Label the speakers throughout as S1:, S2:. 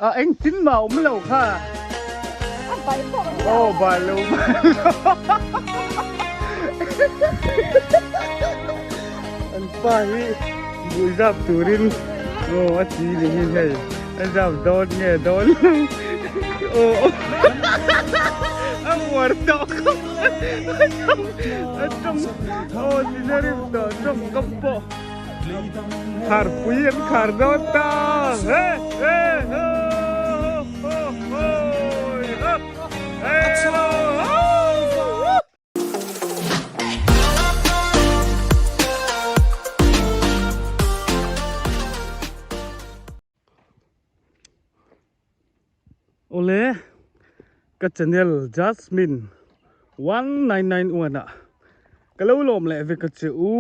S1: A engtin mah awm lo kha.
S2: A bal pawh awm lo.
S1: Aw bal lo bal lo. An pa hi buh zap turin aw a ti ni hi hei a zap dawn nge dawn lo aw a uar tawh khawp a tawng aw ti rim tawh tawngkam pawh. Khar pui an khar dawn ta he he ho ho ho he lo Awle ka channel Jasmine 1991 ah ka lo lawm leh vek a che u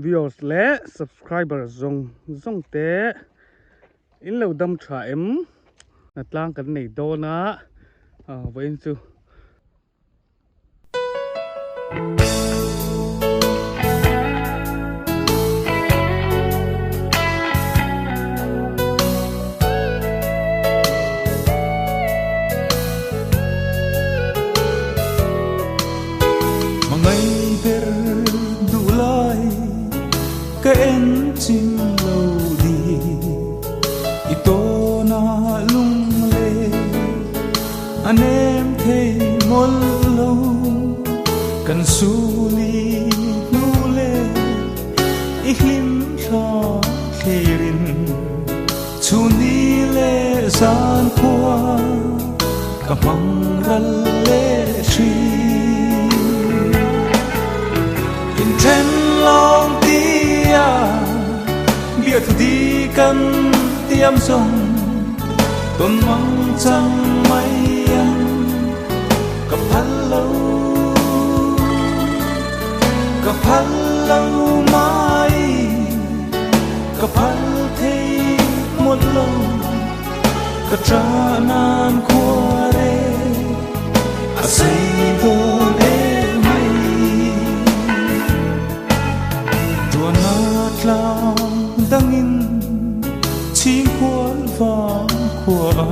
S1: viewers leh subscriber zawng zawng te in lo dam tha em hnatlang kan nei dawn a vawiin chu.
S3: Hmangaih ber duh lai ka en chim lo di i tawna lung le A nem thei mawlh lo kan suli hnu le i hlim thla thlirin chhunni le zan khua ka hmang ral leh thin. Inthen lawng tia biak di kan tiam zawng Tawn mang chang mai ang ka phal lo ka phal lo mai ka phal thei mawlh lo ka tra nan khua re a sei dawn em mai tuan a tlang dangin Chhingkhual vang khua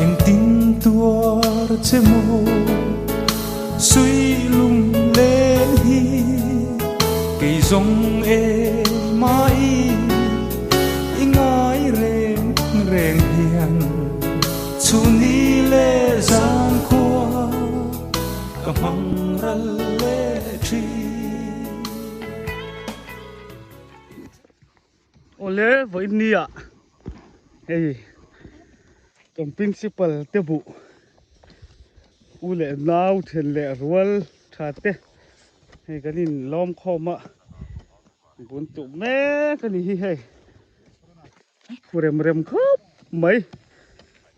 S3: engtin tuar che maw Sui lung len hi kei zawng em ai i ngai reng reng hian Chhunni leh zan khua ka hmang ral leh thin.
S1: Awle vawiin nia hei kan principal te buh u leh nau then leh rual tha te hei kan in lawm khawm a bun tuh mek a ni hi hei khu rem rem khawp mai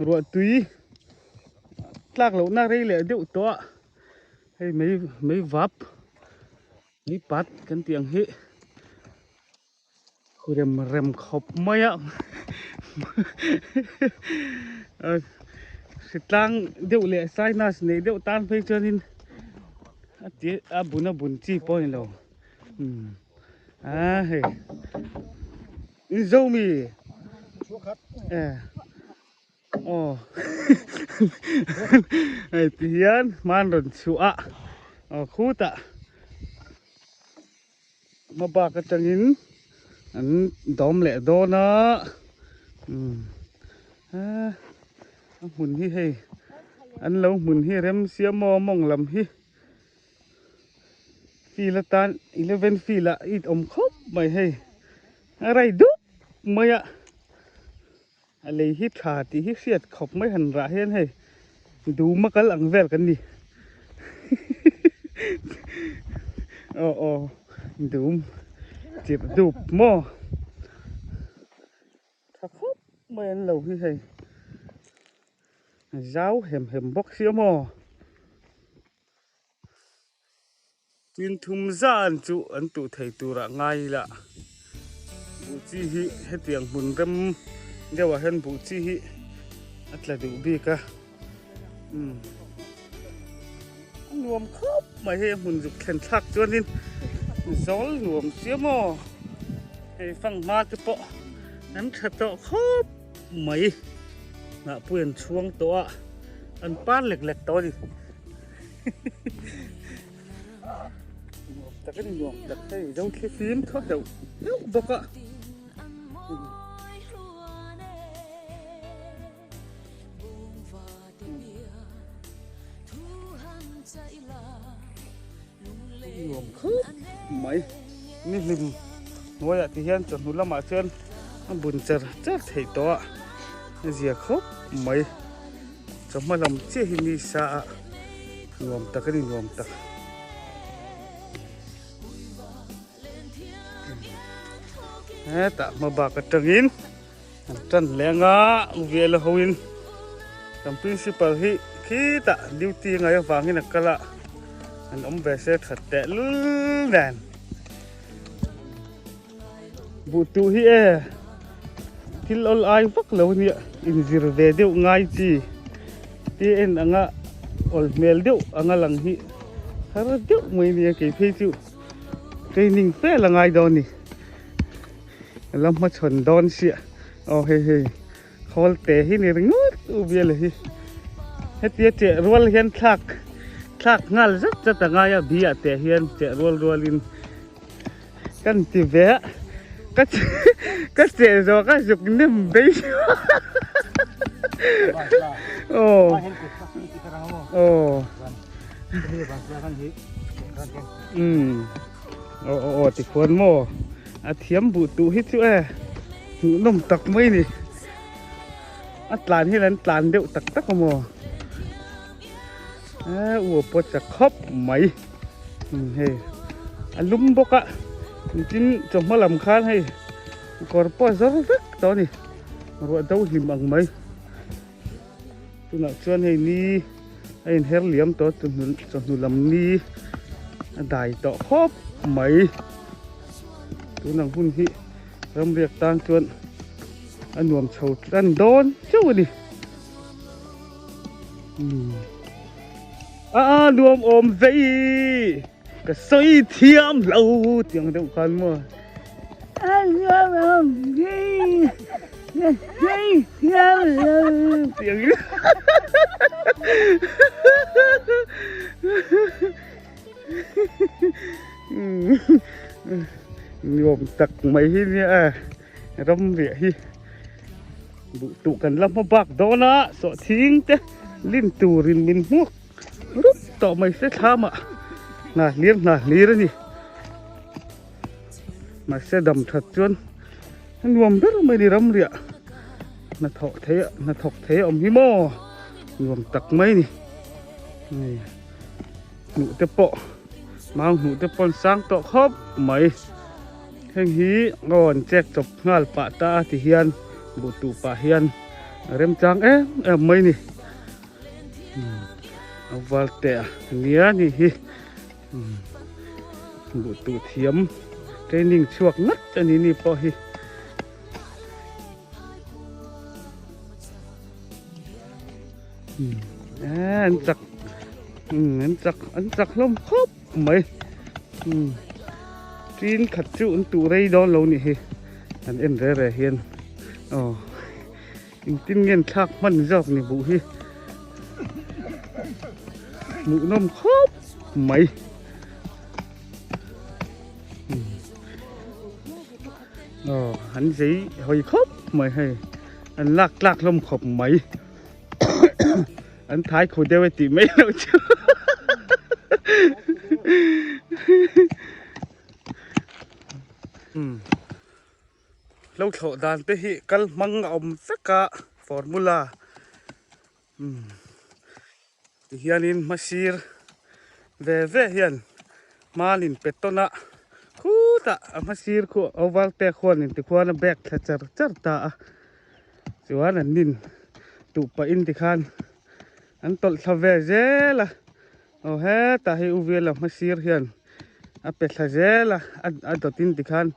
S1: ruah tui tlak loh na rei leh deuh tawh a hei mei mei vap mei pat kan tih ang hi. Rem rem khawp mai a hritlang deuh leh sinus nei deuh tan phei chuanin a ti a bun a bun chi pawh a ni lo a hei in zo mi eh aw hei ti hian hman rawn chhuah a aw khutah. Hma bak atangin an dawm leh dawn a umm a hmun hi hei an lo hmun hi rem siam maw mawng lam hi field atan eleven field ah it awm khawp mai hei a rei dup mai a a lei hi tha tih hi hriat khawp mai han rah hian hei duma kal ang vel kan ni aw aw dum chirh dup maw tha khawp mai an lo hi hei zau hem hem bawk sia maw. Tin thum zan chu an tuh thei turah ngai ila buh chi hi hetiang hmun rem deuhah hian buh chi hi a tla duh bik a umm a nuam khawp mai hei a hmun zuk thlen thlak chuanin zawl nuam sia maw hei fanghma te pawh an tha tawh khawp. mai. Hnah pui an chhuang tawh a, an par lek lek tawh a ni. Nuam tak a ni, nuam tak hei zo thli fim thaw deuh deuh bawk a. Nuam khawp mai ni hlim hnuaiah ti hian chawhnu lamah chuan a bun char char theih tawh a a zia khawp mai chawhma lam chiah hi ni sa a nuam tak a ni nuam tak. Hetah hma bak atangin an tan hle anga uviala hoin kan principal hi khitah duty ngai avangin a kal a an awm ve se that teh lul nen buh tuh hi e thil awl ai vak lo ania inzir ve deuh ngai chi te en anga awl hmel deuh anga lang hi har deuh mai ania kei phei chu training fel a ngai dawn a ni. La hmachhawn dawn siah aw hei hei khawl te hi ni ringawt u biala hi hetia cheh rual hian thlak thlak nghal zat zat a ngai a biah te hian cheh rual rual in kan ti ve a ka ka cheh zawh ka zuk nem bei aw aw umm aw aw aw tikhuan maw. A thiam buh tuh hi chu e hmuhnawm tak mai ni. A tlan hian an tlan deuh tak tak a maw. E u pawh chak khawp mai. Hei a lum bawk a tin chawhma lam khan hei kawr pawh a zawr vek tawh a ni. Ruah do hlim ang mai. Tunah chuan hei ni a inher liam tawh chawhnu lam ni a dai tawh khawp mai tunang hun hi ramriak tan chuan a nuam chho tan dawn chauh a ni a nuam awm vei ka sawi thiam lo tiang deuh khan maw. Nuam tak mai hi nia ram riah hi duh tuh kan la hma bak dawn a sawhthing te lin turin min hmuak rup tawh mai se thlam ah hna hlir hna hlir a ni. Mahse dam that chuan a nuam ber mai ni ramriah hnathawh thei a hnathawk thei a awm hi maw nuam tak mai ni hei hnuh te pawh mau hnuh te pawh an sang tawh khawp mai heng hi aw an chek chawp nghal pah ta a ti hian buh tuh pah hian a remchang em em mai ni a val teh a nia ni hi. Buh tuh thiam training chhuak ngat a ni ni pawh hi. An chak an chak an chak hlawm khawp mai tin khat chu an tuh rei dawn lo nih hi an en re re hian aw engtin nge an thlak hman zawk ni buh hi hmuhnawm khawp mai aw an zei hawi khawp mai hei an lak tlak hlawm khawp mai an thai kho deuh e tih mai loh chu lo thlawh dan te hi kal hmang a awm vek a formula umm ti hianin hmasir ve ve hian hmanin pe tawn a khutah a hmasir khu oval te khuanin tikhuan a bag thla char char ta a chuan an nin tuh pahin tikhan an tawlh thla ve zel a aw hetah hei u vela hmasir hian a pe thla zel a a dawtin tikhan.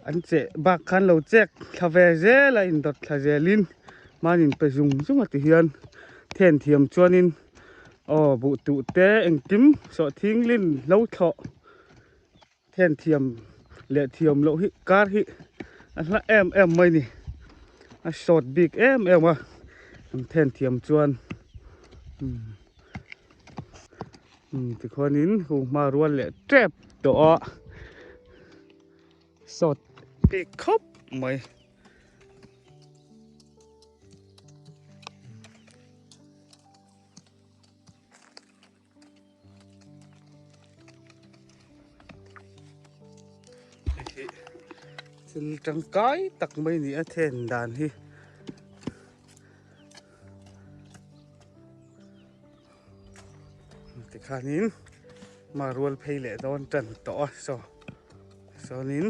S1: An cheh bak khan lo chek thla ve zel a indawt thla zelin mahni pe zung zung a ti hian then thiam chuanin aw buh tuh te engkim sawhthing lin lo thlawh then thiam leh thiam loh hi kar hi a hla em em mai ni. A sawt bik em em a an then thiam chuan umm tikhuanin hu hma rual leh tep tawh a sawt bik khawp mai. Thil tangkai tak mai ni a then dan hi. Tikhanin ma rual phei leh dawn tan tawh a saw sawnin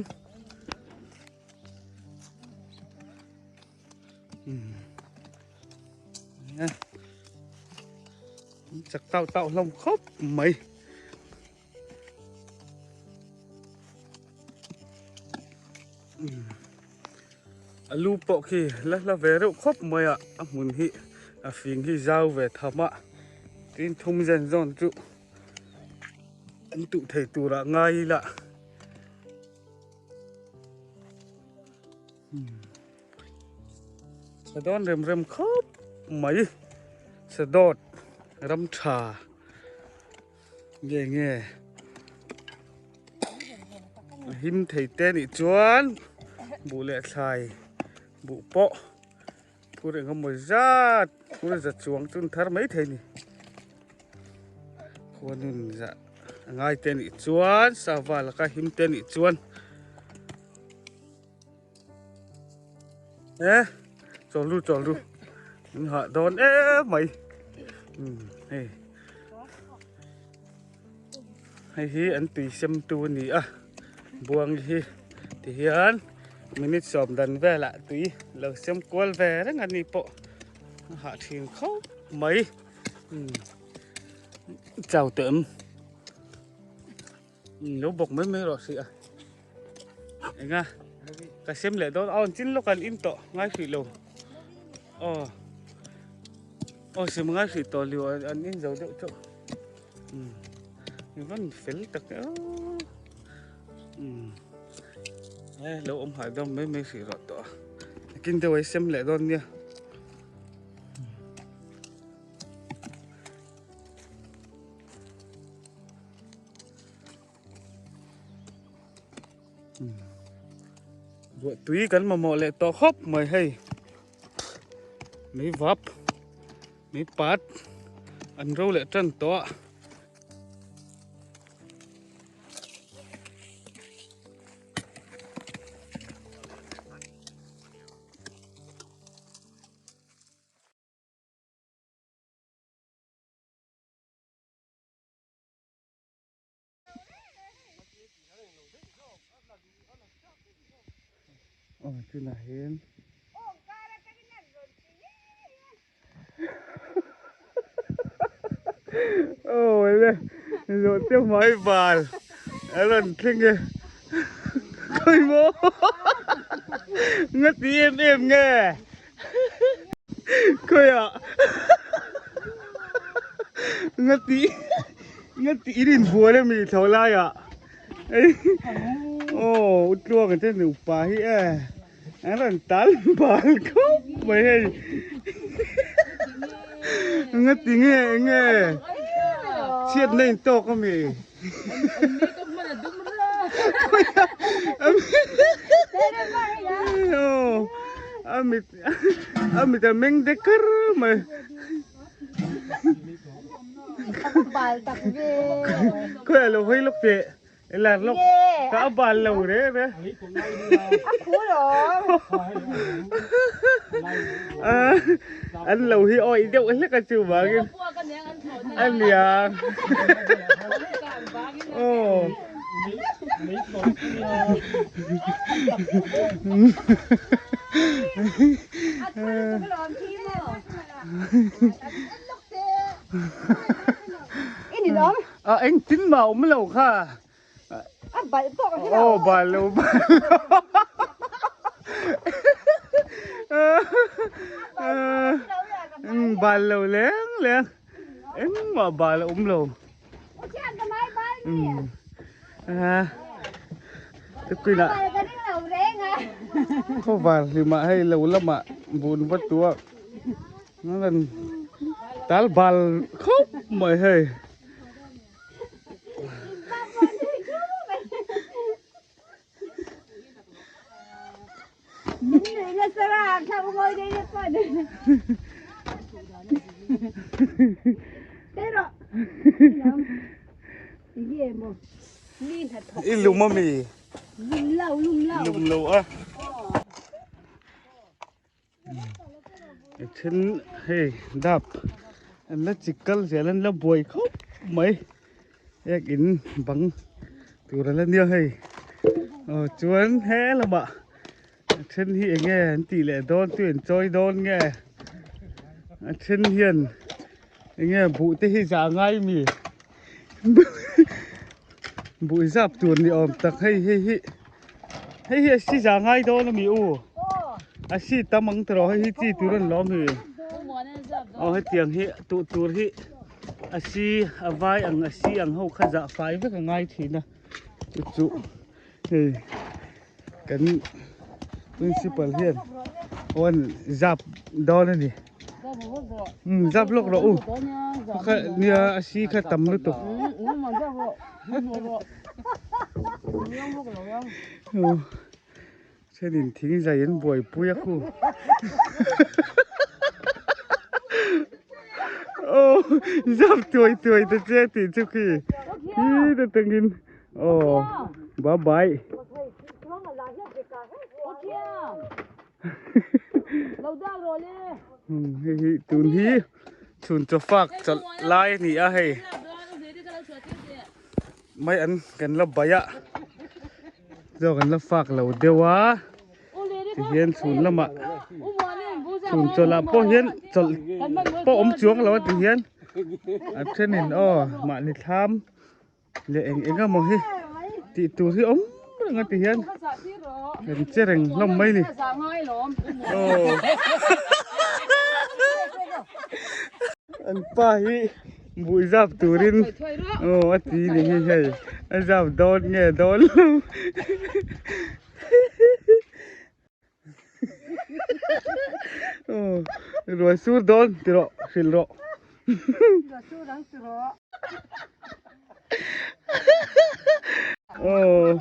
S1: Chak tauh tauh hlawm khawp mai. A lu pawh khi la hla ve reuh khawp mai a, a hmun hi a fing hi zau ve tham a, tin thum zen zawn chu an tuh thei turah ngai ila. Sadawn rem rem khawp mai sadawt ram tha nge nge a him thei te nih chuan buh leh thlai buh pawh phur eng emaw zat phur za chuang chu an thar mai thei a ni khuanin zah a ngai te nih chuan sava laka him te nih chuan. Eh, chawl ru chawl ru. Min hah dawn em mai. Hei. Hei hi an tui sem tu a ni a. Buang hi ti hian minute sawm dan velah tui lo sem kual ve reng a ni pawh. A hah thin khawp mai. Chau teh em. Lo bawk mai mai rawh hrih a. Enga ka sem leh dawn aw chin lawk an in tawh ngai hrih lo. Aw aw sem ngai hrih tawh liu an in zo deuh chauh. Um van fel tak e aw. Um e lo awm hah dawn mai mai hrih rawh tawh a. Kin deuh ai sem leh dawn nia. Ruah tui kan mamawh leh tawh khawp mai hei mei vap mei pat an ro leh tan tawh a. Aw tunah hian aw le zawh te hmai bal a rawn thleng e khawi maw nga ti em em nge Khawiah nga ti nga ti in inbual a mi thlo laiah aw u tluang te nupa hi e an rawn tal bal khawp mai hei nga ti nge enge chhiatna in tawk a mi. A mit a meng de kar mai.
S2: Bal tak ve.
S1: Khoi alo hoi lok te. Lar lok. Ka bal lo re re.
S2: A khu lo.
S1: An lo hi oi deuh hlek a chu bangin. Ania. Aw. A engtin mah awm lo kha.
S2: A bal pawh ka hre lo.
S1: Aw bal lo bal lo. Bal lo leng leng. Engmah bal a awm lo. Tukinah khawvar hlimah hei lo lamah. Buh va tuak an tal bal khawp mai hei. I lum ami? Lum lo a. Then hei dap an la chik kal zel an la buai khawp mai ek in bang tur a la nia hei aw chuan he lamah a then hi eng nge an tih leh dawn chu in chawi dawn nge a then hian eng nge buh te hi zah ngai mi buh zap tur ni awm tak hei hei hi hei hi a si zah ngai dawn a mi u a si tam ang tawh hei hi chi tur an lawm hi aw hetiang hi tuh tur hi a si a vai ang a si ang ho kha zah fai vek a ngai thin a chu chu hei kan principal hian awn zap dawn a ni um zap lawk rawh u kha nia a si kha tam lutuk thenin thing zai an buaipui a khu aw zap tuai tuai ta che tih chu khi khi ta tangin Aw bye bye. Hei hi tun hi chhun chaw fak chawlh lai a ni a hei mai an kan la bai a chaw kan la fak lo deuh a tihian chhun lamah chhun chawlh ah pawh hian chawlh pawh awm chuang lo a tihian a thenin aw mahni thlam. Leh eng eng emaw hi tih tur hi awm reng a ti hian kan che reng hlawm mai ni aw an pa hi buh zap turin aw a ti ni hi hei a zap dawn nge dawn lo aw ruai sur dawn ti rawh hrilh rawh
S2: Ruai sur ang ti rawh
S1: aw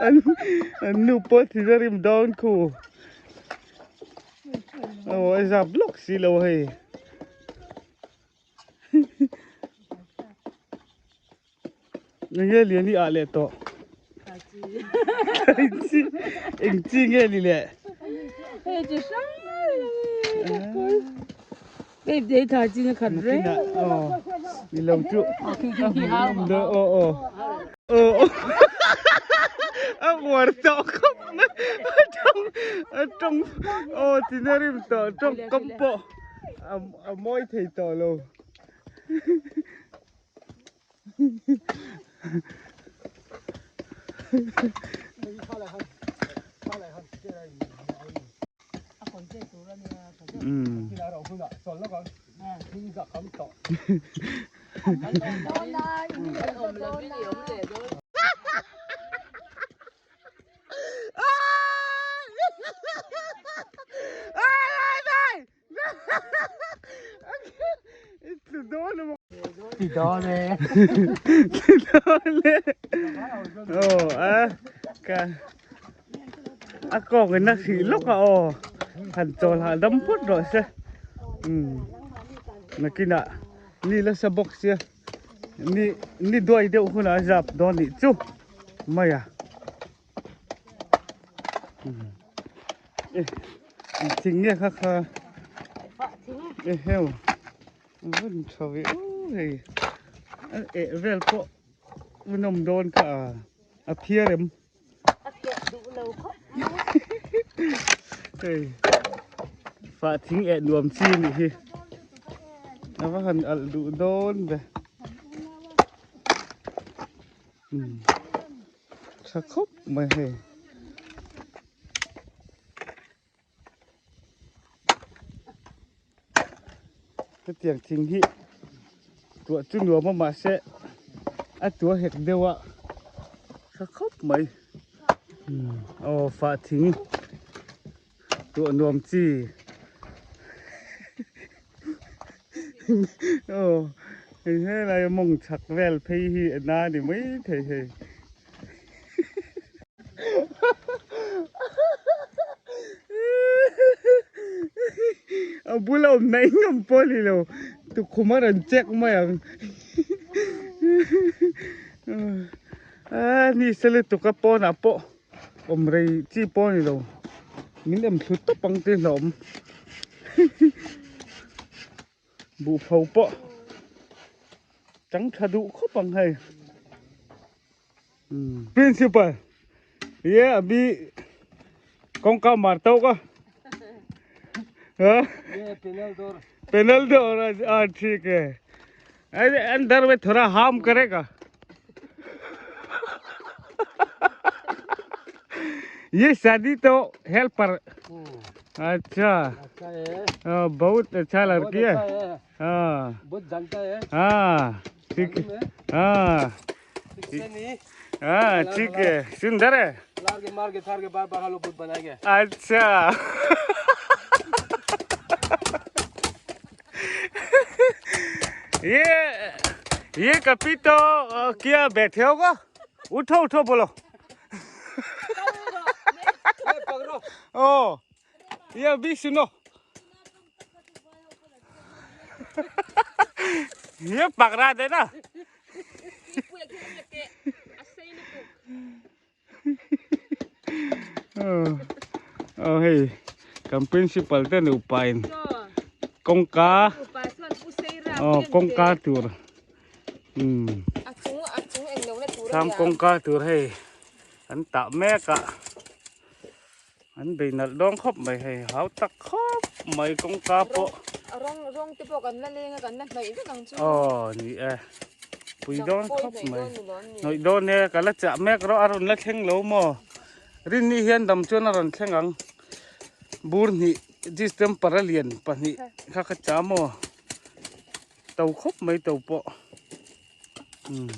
S1: an an nu pawh thi na rim dawn khu aw a zap lawk si lo hei Nge lian i ah leh tawh. Chi eng chi nge ni le.
S4: Hei chi hrang Hei dei tha chi na khat re.
S1: Oh. Ni lo chu. Oh oh. Oh. A uar tawh khawp mai. A tawng a tawng oh chi na rim tawh tawng kam pawh a mawi thei tawh lo. Ti dawn e. Ti dawn e. Oh, a ka a kawk in a hrih lawk a aw. Han chawl hah dam phawt rawh se. Um. Nakinah ni la sa bawk sia. Ni ni duai deuh hunah a zap dawn nih chu mai a. Thing nge kha kha e heu vun tha ve u hei a eh vel pawh vunawm dawn kha a a phiar em
S2: a keh duh lo khawp
S1: hei fah thing eh nuam chi nih hi a va han alh duh dawn ve Tha khawp mai hei. Hetiang thing hi tuah chu nuam a mahse a tua hek deuh a tha khawp mai. Aw fah thing. Ngaihtuah nuam chi. Aw hei helai a mawng chhak vel phei hi a na ni mai thei hei. A bula awm na engam pawh a ni lo tukhum a rawn check mai ang. A ni se lutuk a pawnah pawh awm rei chi pawh a ni lo min em thlu tawp ang tih hlauhawm buhpho pawh chang tha duh khawp ang hei principal ye abhi kawngka mar tawk a panel door a thik e अंदर में थोड़ा हार्म करेगा ये शादी तो हेल्पर अच्छा
S5: अच्छा है
S1: हाँ, बहुत अच्छा
S5: बहुत
S1: लड़की है
S5: अच्छा है
S1: हाँ
S5: बहुत जानता है
S1: हाँ ठीक
S5: मालूम है
S1: हाँ
S5: ठीक से नहीं
S1: हाँ ठीक है सुंदर है
S5: लार के मार के थार के बार बार लोग बहुत बनाएंगे
S1: अच्छा ये ये कपी तो क्या बैठे होगा उठो उठो बोलो
S5: पकड़ो
S1: ओ ये अभी सुनो ये पकड़ा देना ờ hei kan principal te nupa in kawngka aw kawngka tur umm thlam kawngka tur hei an tah mek a an bei nalh dawn khawp mai hei hau tak khawp mai kawngka pawh aw ni e pui dawn khawp mai hnawih dawn e ka la chah mek rawh a rawn la thleng lo maw. Rinni hian dam chuan a rawn thleng ang. Bur hnih distemper a lian pahnih kha ka cha maw? To khawp mai to pawh. Umm.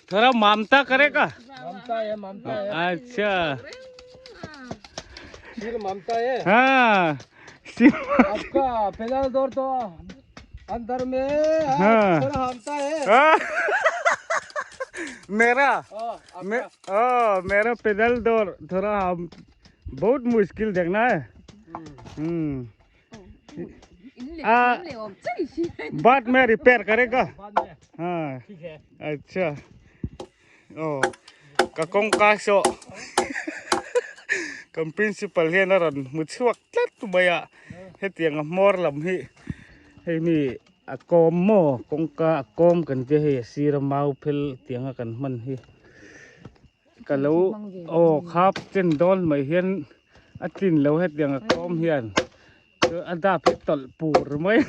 S1: Thora mamta karega?
S5: Mamta hai mamta hai.
S1: Acha.
S5: Sir mamta hai.
S1: Ha. Sir
S5: आपका पहला दौर तो अंदर में
S1: हाँ।
S5: थोड़ा हमता है
S1: हाँ। मेरा
S5: हाँ,
S1: मे, ओ, मेरा पैदल दौड़ थोड़ा हम बहुत मुश्किल देखना है हम्म आ, बाद में रिपेयर करेगा
S5: बाद में
S1: हाँ
S5: ठीक है
S1: अच्छा ओ ka kawngka saw kan principal hian a rawn hmu chhuak tlat mai a hetiang a hmawr lam hi hei mi a kawm maw kawngka a kawm kan tia hei a sir a mau phel tiang a kan hman hi ka lo aw khap chen dawn mai hian a tlin lo hetiang a kawm hian chu a dap hi tawlh pur mai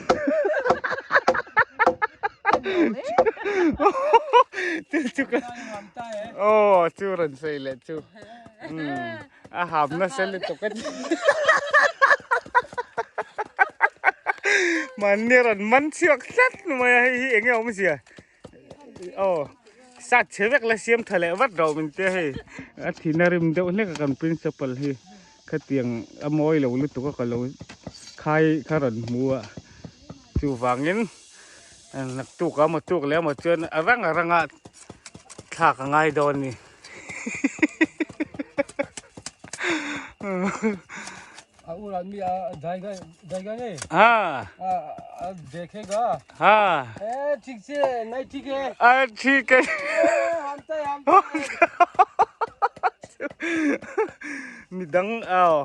S1: chu chu ka aw chu rawn sawi leh chu a ham nasa lutuk a ni mahni rawn man chhuak tlat mai a hei hi eng nge awmzia aw sat chhe vek la siam tha leh vat ro min tia hei a thina rim deuh hlek a kan principal hi khatiang a mawi lo lutuk a ka lo khai kha rawn hmu a chuvangin naktuk a maw tuk leh emaw chuan a rang a ranga thlak a ngai dawn a ni.
S5: और आदमी जाएगा जाएगा नहीं
S1: हाँ
S5: देखेगा
S1: हाँ
S5: ए ठीक से नहीं ठीक है
S1: अरे ठीक है
S5: हम तो हम तो
S1: midang aw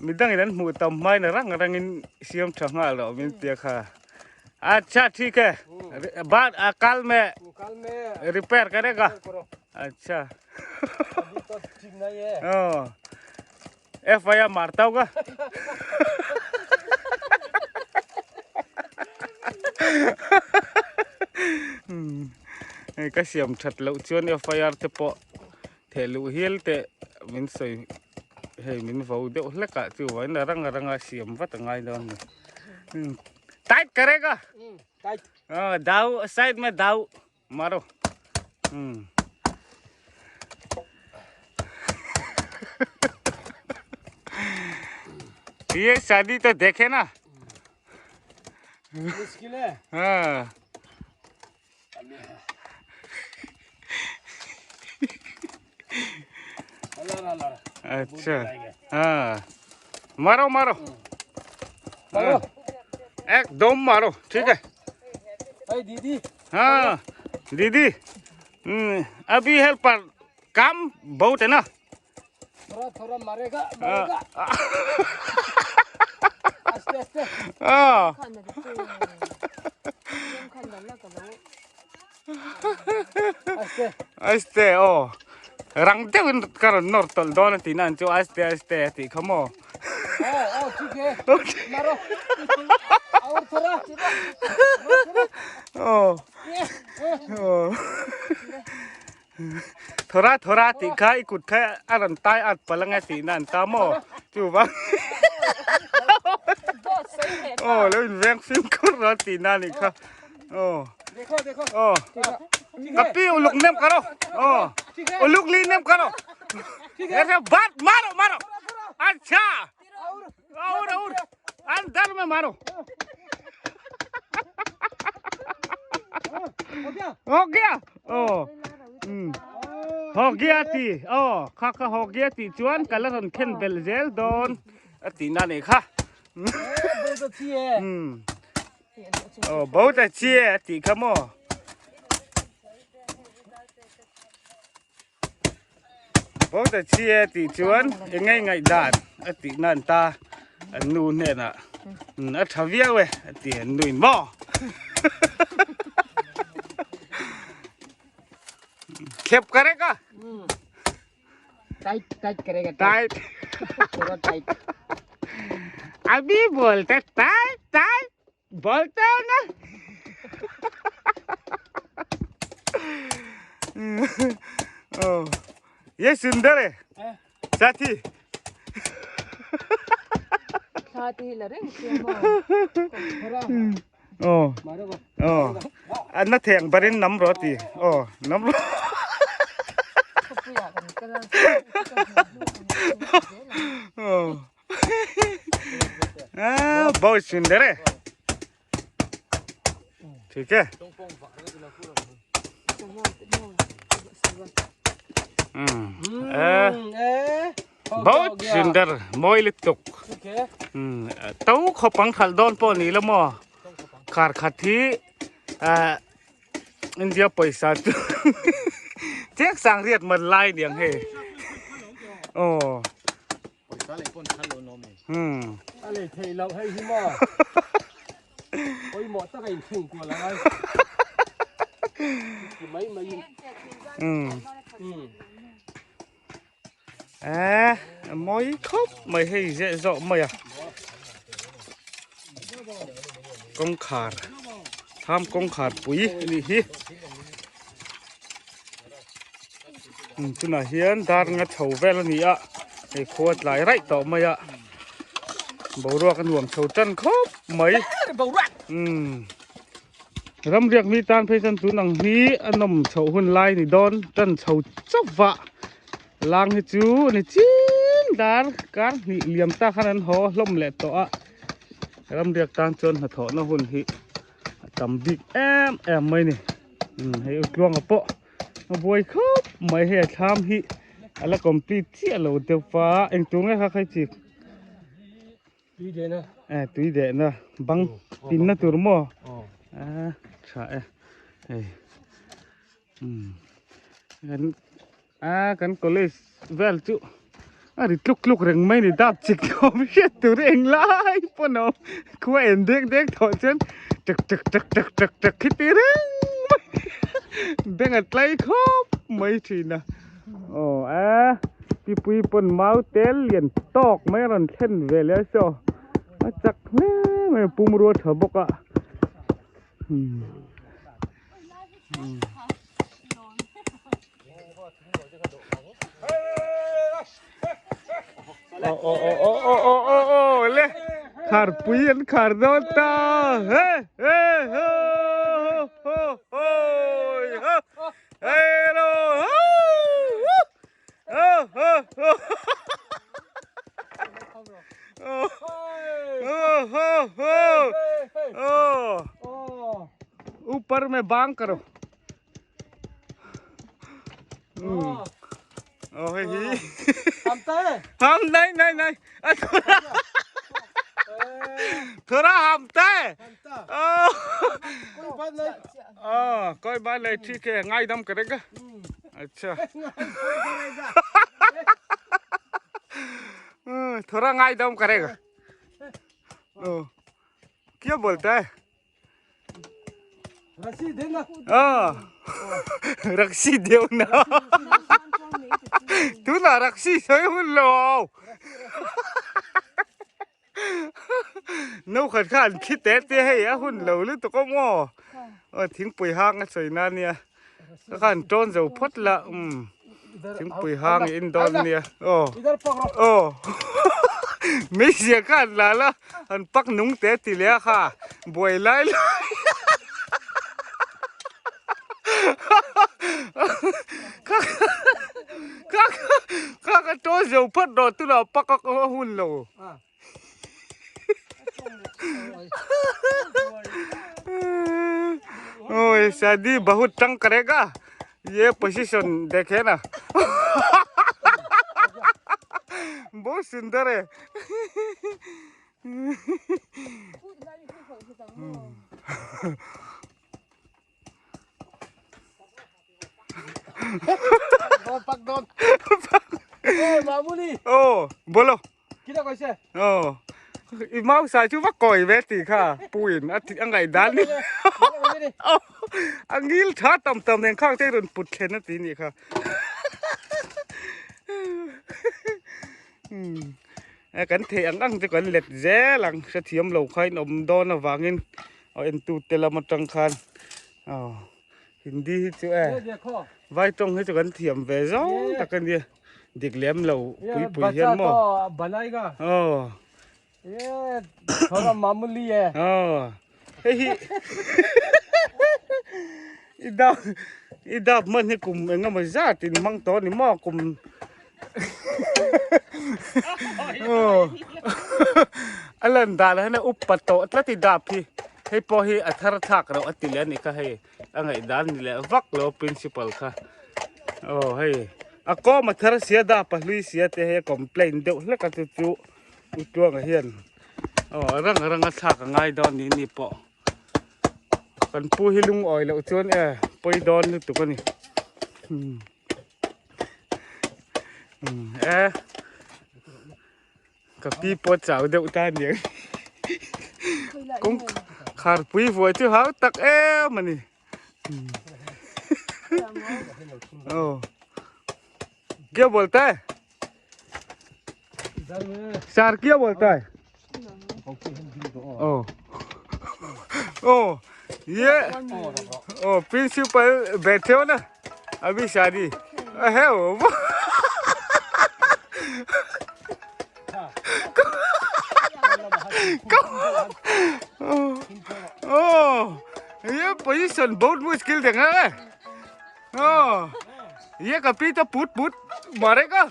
S1: midang in an hmuh tam hmain a rang rangin siam tha nghal loh min tia kha acha thik hai बाद कल में
S5: कल में
S1: रिपेयर करेगा अच्छा
S5: अभी तो ठीक नहीं है
S1: F I R मारता होगा hei ka siam that loh chuan F I R te pawh theh luh hial te min sawi hei min vo deuh hlek ah chu vawiin a rang a ranga siam vat a ngai dawn a ni tight karega
S5: tight
S1: dau side mein dau maro. ये शादी तो देखे ना
S5: मुश्किल है
S1: हाँ अच्छा हाँ मारो मारो
S5: मारो
S1: एकदम मारो ठीक है
S5: भाई दीदी
S1: हाँ दीदी अभी हेल्प पर काम बहुत है ना
S5: थोड़ा थोड़ा मारेगा मारेगा आस्ते आस्ते
S1: हाँ
S5: आस्ते
S1: आस्ते ओ rang deuhin ka rawn nawr tawlh dawn a tih na an chu aste aste a tih kha maw
S5: ओ ठीक है मारो और थोड़ा
S1: ओ ओ थोड़ा थोड़ा tih kha i kut kha a rawn tai at palh anga tih na an ta maw chuvang aw lo inveng fimkhur rawh tih na a nih kha aw
S5: देखो देखो
S1: aw kapi uluk nem karo aw uluk li nem karo बात मारो मारो अच्छा और और अंदर में मारो हो गया ओ हो गया ti o kha kha ho gya ti chuan kala ron khen bel zel don a ti na nei kha
S5: बहुत अच्छी है
S1: o bahut achhi hai a tih kha maw bahut achhi hai a tih chuan eng nge ngaih dan a tih nan ta an nu hnenah a tha viau e a ti an nuin maw khep karega
S5: tight tight करेगा
S1: tight
S5: थोड़ा tight
S1: अभी बोलते tight tight बोलते हो ना ओ ये सुंदर है साथी
S4: साथी la reng sia maw
S5: थोड़ा
S1: oh
S5: मारो
S1: oh an na theng barin nam ro ti oh nam ro
S4: khawpuiah kan kal a
S1: oh ah bahut sundar hai ठीक है बहुत सुंदर mawi lutuk to khawpang khalh dawn pawh ni la maw kar khat hi ah India pawisa chu chiang sang riat man lai niang hei aw
S5: Pawisa leh pawn khan lo nawm e. A lei theih loh hei hi maw. Pawimawh tak a inchhung kual ang a. Ti mai mai in.
S1: A mawi khawp mai hei zeh zawh mai a. Kawngkhar tham kawngkhar pui a nih hi. Tunah hian dar nga chho vel a ni a hei khua tlai raih tawh mai a boruak a nuam chho tan khawp mai ram riak mi tan phei chuan tun ang hi a nawm chhoh hun lai ni dawn tan chho chauh va lang hi chu ni chin dar kar hnih liam ta khan an haw hlawm leh tawh a ram riak tan chuan hnathawhna hun hi a tam bik em em mai ni hei utluanga pawh A buai khawp mai hei a thlam hi a la complete chiah lo deuh va engtur nge kha khai chik
S5: tui deh na
S1: eh tui deh na bang tin na tur maw a tha e hei umm kan a kan college vel chu a ri tluk tluk reng mai ni dap chik awm hriat tur eng lai pawn a awm khua en dek dek tawh chuan tek tek tek tek tek tek khi ti reng mai beng a tlai khawp mai thin a aw a pipui pawn mau tel lian tawk mai a rawn thlen ve leh a saw a chak hle mai a pumrua tha bawk a umm. Aw aw aw aw aw aw aw aw le khar pui an khar dawn ta he he ho ho ho ho he lo ho ho ho ho. में बांग करो ओ hei hi हम नहीं नहीं नहीं थोड़ा हमता है
S5: कोई बात नहीं
S1: ओ कोई बात नहीं ठीक है ngay दम करेगा अच्छा थोड़ा ngay दम करेगा ओ क्या बोलता है
S5: रस्सी देना
S1: रक्सी देव ना तू ना रक्सी सही बोलो no khat khan khi te te hei a hun lo lu to ko mo o thing pui hang a choi na nia ka khan ton zo phot la thing pui hang in don nia o
S5: इधर पकड़ो
S1: o mi sia khan la la han pak nung te ti le kha buai lai lai kha kha ka to zo phot ro tu la pak ka hun lo ओए शादी बहुत तंग करेगा ये पोजीशन देखे ना बहुत सुंदर है।
S5: पक डॉन ए मामूली
S1: ओ बोलो
S5: कितना कैसे
S1: ओ mau sai chú vắt còi về thì kha puin a thì ăn ngày đan đi ăn ngil thá tầm tầm nên khang thế rồi put lên nó tí nhỉ kha kan the ang ang te kan let zel ang sa thiam lo khain om don awangin o en tu te lam atang khan o hindi hi chu e vai tong hi chu kan thiam ve zawng tak ania dik lem lo pui pui hian maw
S5: banaiga
S1: o
S5: ये थोड़ा मामूली है
S1: o hei hi i dap i dap man hi kum engemaw zat in mang tawh ni maw kum a lan dan ah hian a up pat tawh tlat i dap hi hei pawh hi a thar thlak reuh a ti leh a ni kha hei a ngaih dan ni leh vak lo principal kha aw hei a kawm a thar sia dap a hlui sia te hei a complaint deuh hlek a chu chu u tuanga hian aw a rang rang a thlak a ngai dawn ni ni pawh kan pu hi lungawi loh chuan e pawi dawn lutuk a ni. E ka pi pawh chau deuh ta aniang kawng kharpui vuai chu hau tak em a ni aw क्या बोलता है सर क्या बोलता है ओ ओ ये ओ प्रिंसिपल बैठे हो ना अभी शादी है वो ओ ये पोजीशन बहुत मुश्किल देखना है ओ ये कपी तो पुट पुट मारेगा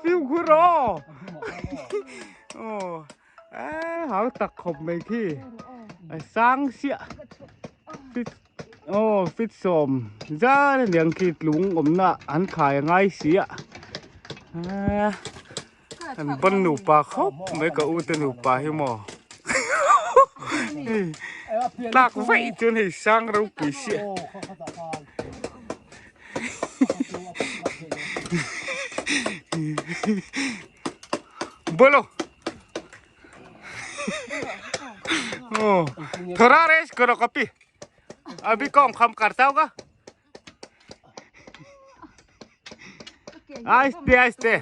S1: phiêu khu ro ồ hảo tặc khop mai khi sang sia fit oh fit som za liang khi lung om na an khai ngai sia an ban nu pa khop mai ka u te nu pa hi mo lạc vậy cho này sang đâu quỷ xịa बोलो ओ थोड़ा रेस्ट करो कपी अभी कौन कम करता होगा आहिस्ते आहिस्ते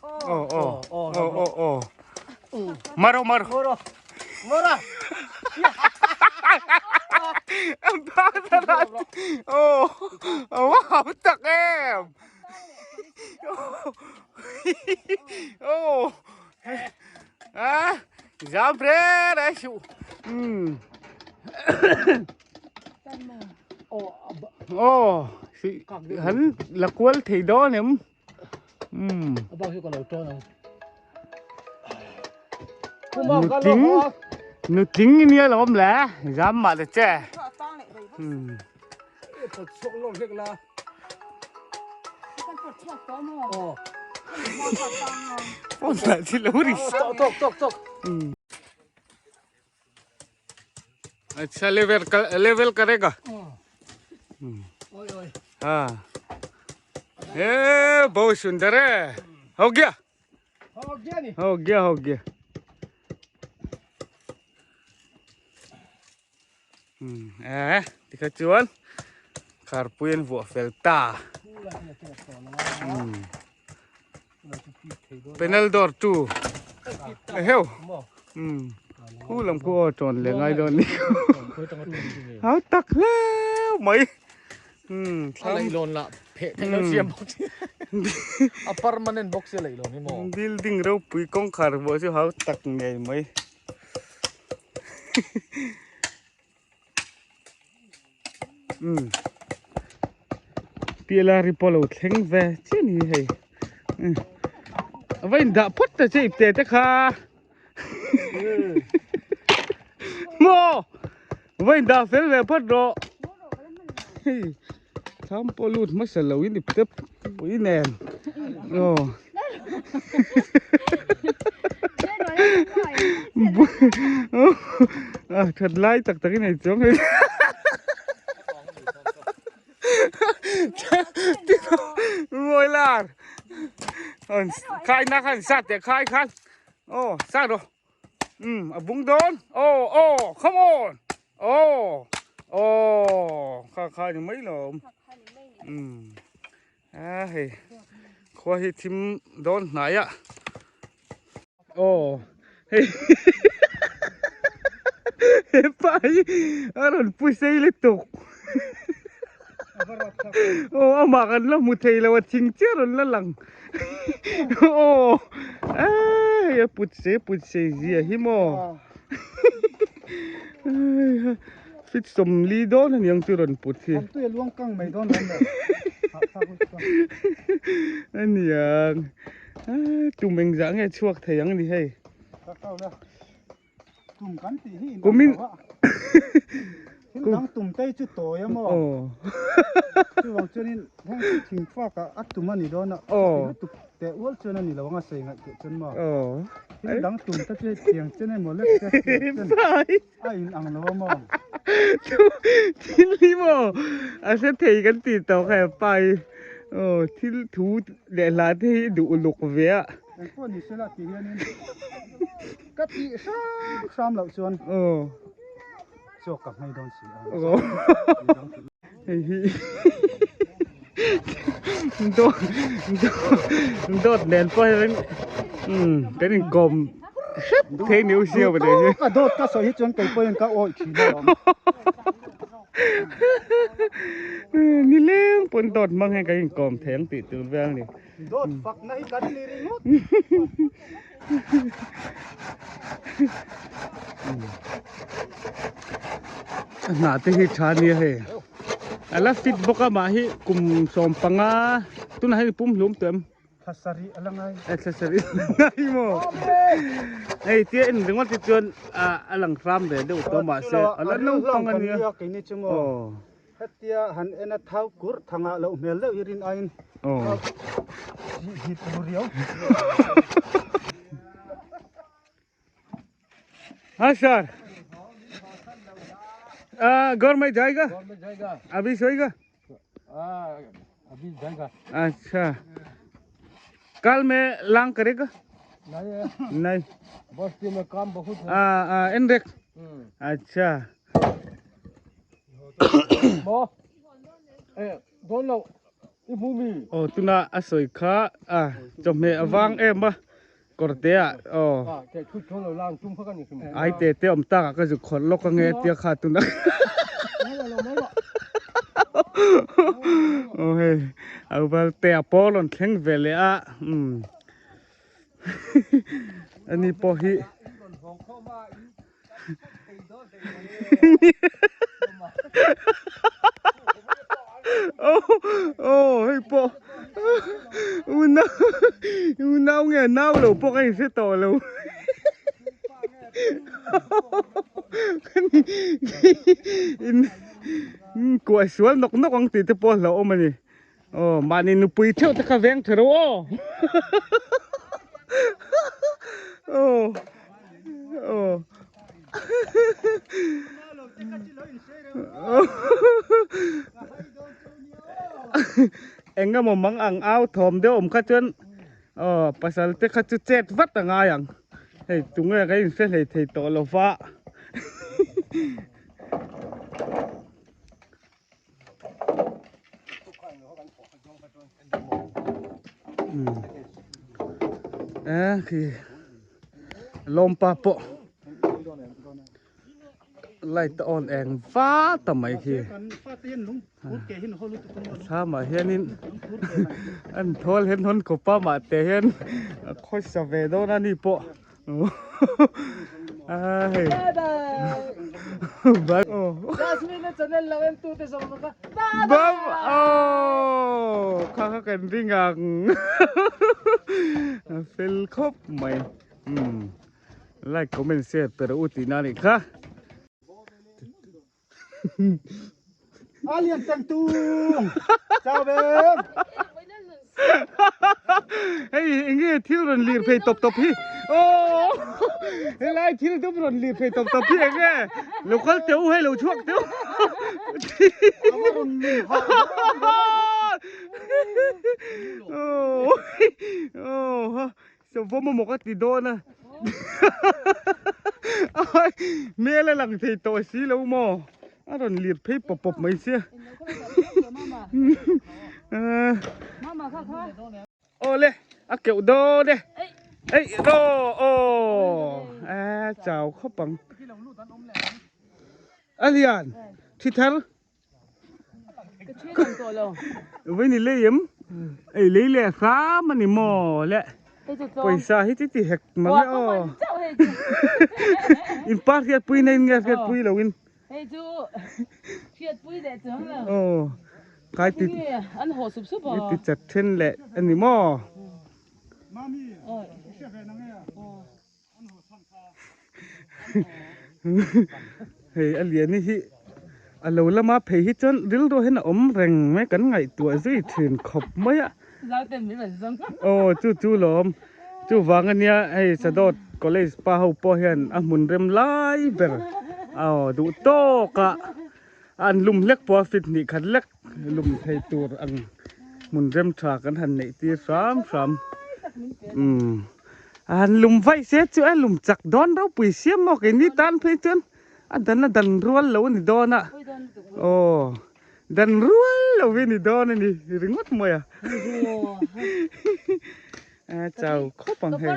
S1: ओ ओ ओ ओ ओ मरो मरो
S5: मरो
S1: ô ô tặc em ô à dám thế đấy ô hắn là quân thì đó nè.
S5: Bao nhiêu còn đầu tròn không?
S1: Nutling nutling i nia lo awm le zam mah ta che. Phone lah chi lo ri
S5: Tok tok tok.
S1: अच्छा level कर लेवल करेगा हाँ ए बहुत सुंदर है हो गया
S5: हो गया नहीं
S1: हो गया हो गया eh tikha chuan kharpui an vuah fel ta penal door tu heu khu lam khu aw tawn leh ngai dawn ni hau tak hle mai
S5: a leihlawn lah pheh theih lo siam bawk si a permanent bawk si a leihlawn hi maw
S1: building ropui kawngkhar vuah chu hau tak ngei mai. Um Pialari pawh lo thleng ve chiah ni hei um a va indah phawt ta che ipte te kha maw va indah fel ve phawt rawh hei thlam pawh lut hmasa lo in ipte pui nen aw a that lai tak tak in ei chuang hei ngồi là khai na khan sát để khai khan ô sát rồi ừ a bung dawn ô ô come on ô ô kha kha ni mai lawm um a hei khua hi thim dawn hnai a aw hei hepa hi a rawn pu sei lutuk aw amah kan la hmu thei lo a thing chiah a rawn la lang aw a hei a put sei put sei zia hi maw fit sawmli dawn a niang chu rawn put hi a niang tum engzah nge chhuak thei ang ni hei
S6: Tum kan tih hi in
S1: Kumin
S6: ang lo a. Thil dang tum te hi chu tawi a maw?
S1: Aw.
S6: Chuvang chuanin heng chu thingfak ah a tum a ni dawn a.
S1: Aw.
S6: Chuti lutuk teh ual chuan a ni lo ang a sei ngaihtuah chuan maw?
S1: Aw.
S6: Thil dang tum te chu hei tiang chen emaw lek te tiang chen a in ang lo a maw?
S1: Thil hi maw a hre thei kan tih tawh kha e pa hi. Aw thil thu leh hla te hi duh uluk ve a.
S6: Engpawh ni sela tih hianin Ka tih hram hram loh chuan chaw ka hmei dawn si a.
S1: Hei hi dawt dawt nen pawh hian kan inkawm hrep thei ni u siam a ni.
S6: Ka dawt ka sawi hi chuan kei pawhin ka awih thin alawm.
S1: Nileng pawn dawt hmang hian kan inkawm thei ang tih tur vel a ni.
S6: Dawt fakna hi kan ni ringawt.
S1: Hna te hi tha nia hei. A la fit bawk a mah hi kum 15 tunah hian pum hlum tawh em?
S6: Thla sarih a la ngai.
S1: E thla sarih a la ngai maw? Hei tia en ringawt hi chuan a lang hram ve deuh tawh mahse a la naupang a nia.
S6: Keini chu maw? Hetia han en a thau kurh thangah loh hmel deuh hi rin aiin hip ru riau.
S1: Ha sir. घर में जाएगा अभी सोएगा
S5: अभी जाएगा
S1: अच्छा कल मैं लांग करेगा
S5: नहीं
S1: नहीं
S5: बस्ती में काम बहुत है
S1: आ, आ, इनरेक अच्छा
S5: Maw eh dawn lo i hmu mi.
S1: Aw tuna a sawi kha a chawhmeh a vang em a kawr te ah aw ai te te awm tak ah ka zuk khawrh lawk ange tia kha tuna aw hei a val te a pawl rawn thleng ve leh a umm ani pawh hi. Oh, hei pawh unau unau nge nau lo pawh ka inhre tawh lo. In kuah sual nawk nawk ang tih te pawh a hlauhawm a ni. Aw mahni nupui theuh te kha veng tha ro aw. Aw aw Eng emaw mang ang au thawm deuh awm kha chuan aw pasal te kha chu chet vat a ngai ang. Hei tunge ka inhre hlei thei tawh lo va. Eh khi lawmpa pawh light a on eng va ta mai khi thlamah hianin an thawl hen hawn khawpa mahte hian a khawisa ve dawn a ni pawh. Ai. Bye.
S2: Jasmine channel lo en tu te zawng kha.
S1: Bam. Oh, kha kha kan ring ang. Fel khop mai. Um. Like comment share per u ti na ni kha.
S6: A lian teng tung. Chào em.
S1: Hei enge thil rawn lir phei tawp tawp hi. Aww helai thil dum rawn lir phei tawp tawp hi enge lo kal teh u hei lo chhuak teh u. Aww aww Sawvawm amaw ka ti dawn a hmel a lang thei tawh si lo maw a rawn lir phei pawp pawp mai sia awle a keuh dawn e eih aw aw a chau khawp ang a lian thi thar Vai ni lei em ei lei leh hram a ni maw le pawisa hi chi ti hek mang e aw in pa hriat pui na in nge hriat pui lo in aw khai ti ti chat then leh a ni maw. Hei a lian hi a lo lama phei hi chuan rilru hian a awm reng mai kan ngaihtuah zui thin khawp mai a aw chu chu lawm chuvang ania hei Sadawt college pa ho pawh hian a hmun rem lai ber aw duh tawk a an lum hlek pawh a fit hnih khat lek lum thei tur ang hmun rem tha kan han neih tir hram hram umm an lum vaih se chu a lum chak dawn ropui siam maw keini tan phei chuan a dan a dan rual lo a ni dawn a aw dan rual lo hi a ni dawn a ni ringawt mai a a chau khawp ang hei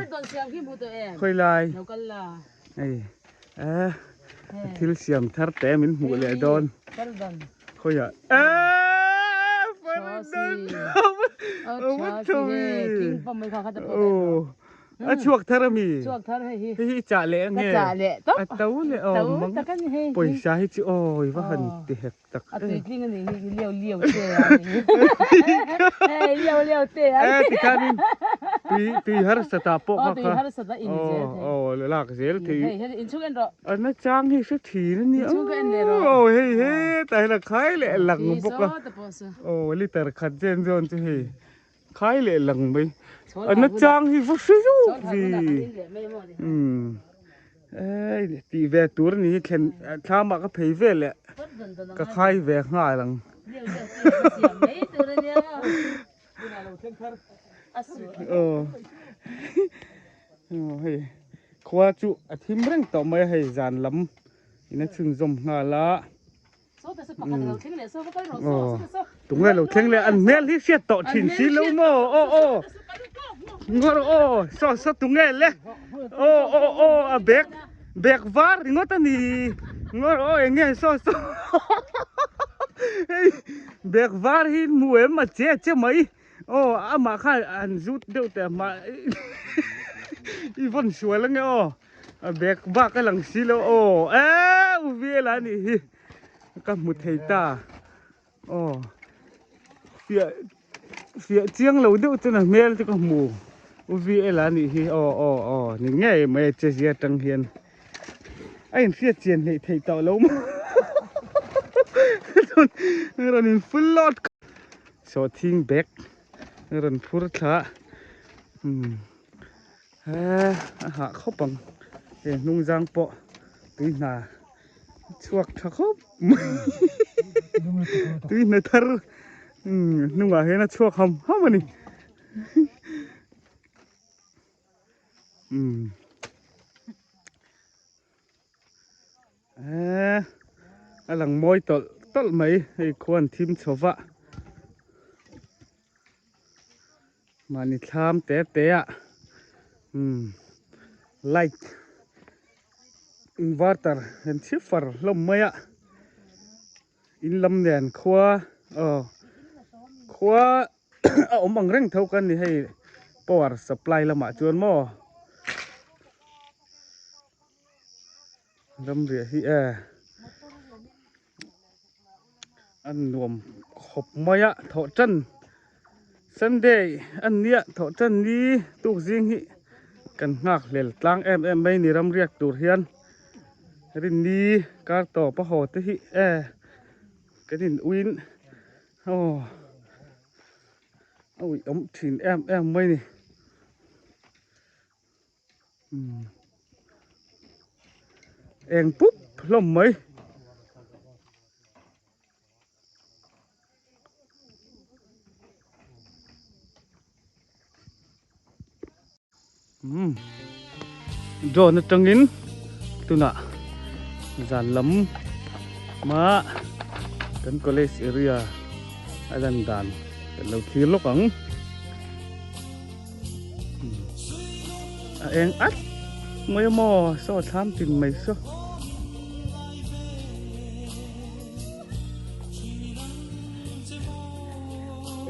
S1: khawilai hei a thil siam thar te min hmuh leh dawn khawiah eeee a chhuak thar ami hei hi i chah leh ange a to leh aw mang pawisa hi chu aw i va han ti hek tak
S4: A tui tling a nih hi liau liau te a nih hi liau liau te a
S1: eh tikhanin tui tui harsa ta pawh kha
S4: tui harsa ta in zel thei
S1: aw lak zel thei
S4: hei hei inchhung en rawh
S1: a na chang hi hre thin a nia
S4: inchhung ka en leh rawh
S1: aw hei he tah hian a khai leh lang bawk a aw liter khat chen zawn chu hei khai leh lang mai a na chang hi va hre zawk vi umm ei tih ve tur a ni hi thlen thlam ah ka phei ve leh ka khai ve nghal ang aw hei khua chu a thim reng tawh mai a hei zan lam in a chhunzawm nghal a. Tunge lo thleng leh an hmel hi hriat tawh thin si lo maw aw aw ngawr aw saw saw tunge le aw aw aw a bag bag var ringawt a ni ngawr aw eng nge saw saw hei bag var hi hmu em a che che mai aw amah kha an zut deuh teh mah i vawn sual ange aw. A bag bak a lang si lo aw eh u vel a nih hi ka hmu thei ta aw fiah fiah chiang lo deuh chuan a hmel chu ka hmu u vel a nih hi aw aw aw ni ngei mai a che zia atang hian. A inhriat chian hleih theih tawh lo maw rawn in full load sawhthing bag rawn phur thla umm a hah khawp ang he hnung zang pawh tui hna chhuak tha khawp mai tui hna thar hnungah hian a chhuak ham ham a ni. Umm eh a lang mawi tawlh tawlh mai hei khuan thim chho va mahni thlam te te ah umm light inverter an chhi far hlawm mai a. In lam nen khua aw khua a awm ang reng tho kan ni hei power supply lamah chuan maw ramriah hi e a nuam khawp mai a thawh tan Sunday a nia thawh tan ni tuk zing hi kan nghak hlel tlang em em mai ni ramriak tur hian. Rinni kar tawp a haw te hi e kan in uin aw a uih awm thin em em mai ni umm eng pup hlawm mai. Umm drone atangin tunah zan lam ma kan college area a lan dan kan lo thlir lawk ang a eng at mai a maw saw thlam tin mai saw.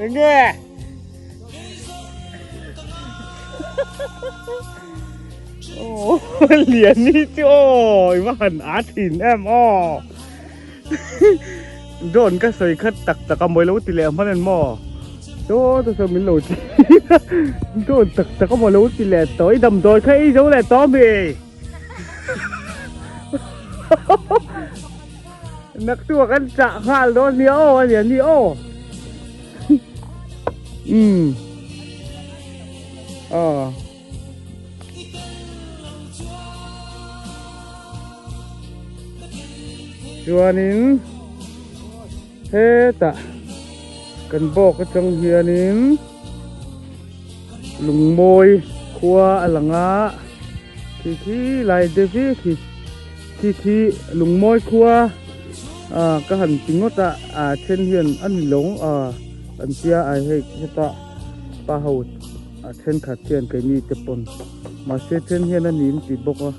S1: Enge? Ồ, liền đi chứ ôi, mà hẳn á thìn em ô. Drone ka sawi khat tak tak a mawi lo ti leh hman an maw? Chaw te saw min lo ti. Drone tak tak a mawi lo ti leh tawh, i damdawi kha ei zo leh tawh ami? Nak chu kan chah nghal dawn nia aw a nia ni aw umm aw chuanin hetah kan bawk atang hianin lungmawi khua a lang a khi khi lai te khi khi khi khi lungmawi khua ah ka han ti ngawt a ah then hian a ni lo ah an tia a hei heta pa ho a thenkhat hian keini te pawn mahse then hian a ni an ti bawk a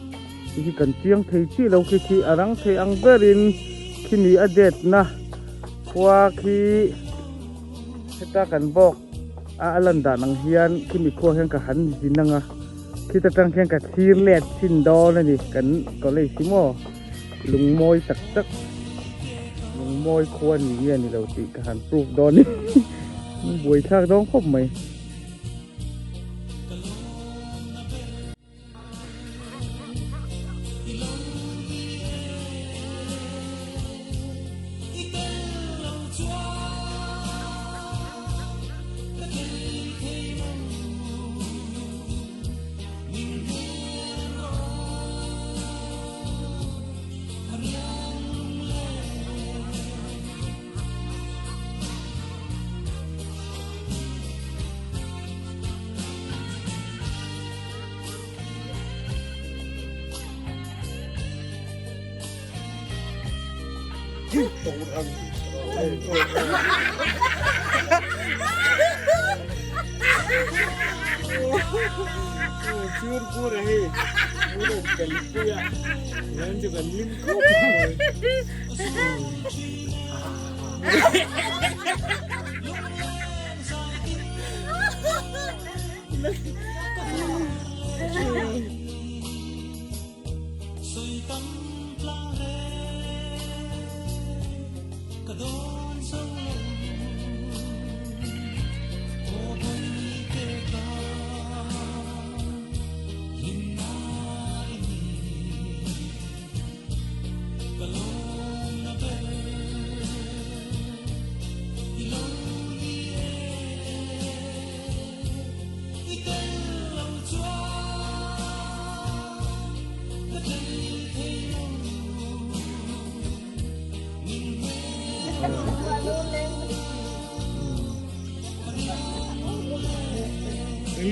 S1: khi khi kan chiang thei chiah lo khi khi a rang thei ang berin khimi a det na khua khi heta kan bawk a a lan dan ang hian khimi khua hian ka han zin ang a khita tang khian ka thlir let thin dawn a ni kan college hi maw lungmawi tak tak lungmawi khua ni nge ni lo tih ka han prove dawn a ni buaithlak dawn khawp mai.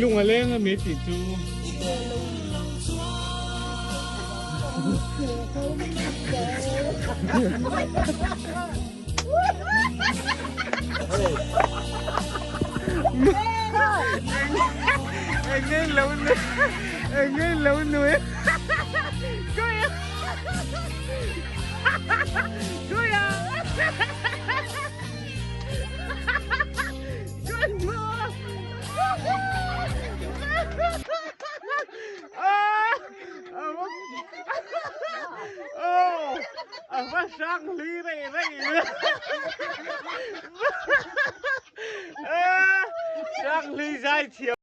S1: Lung a leng a mi tih chu. Enge lo nui Kuya Kuya A va hrang hlui rei rei hrang hlui zai thiam.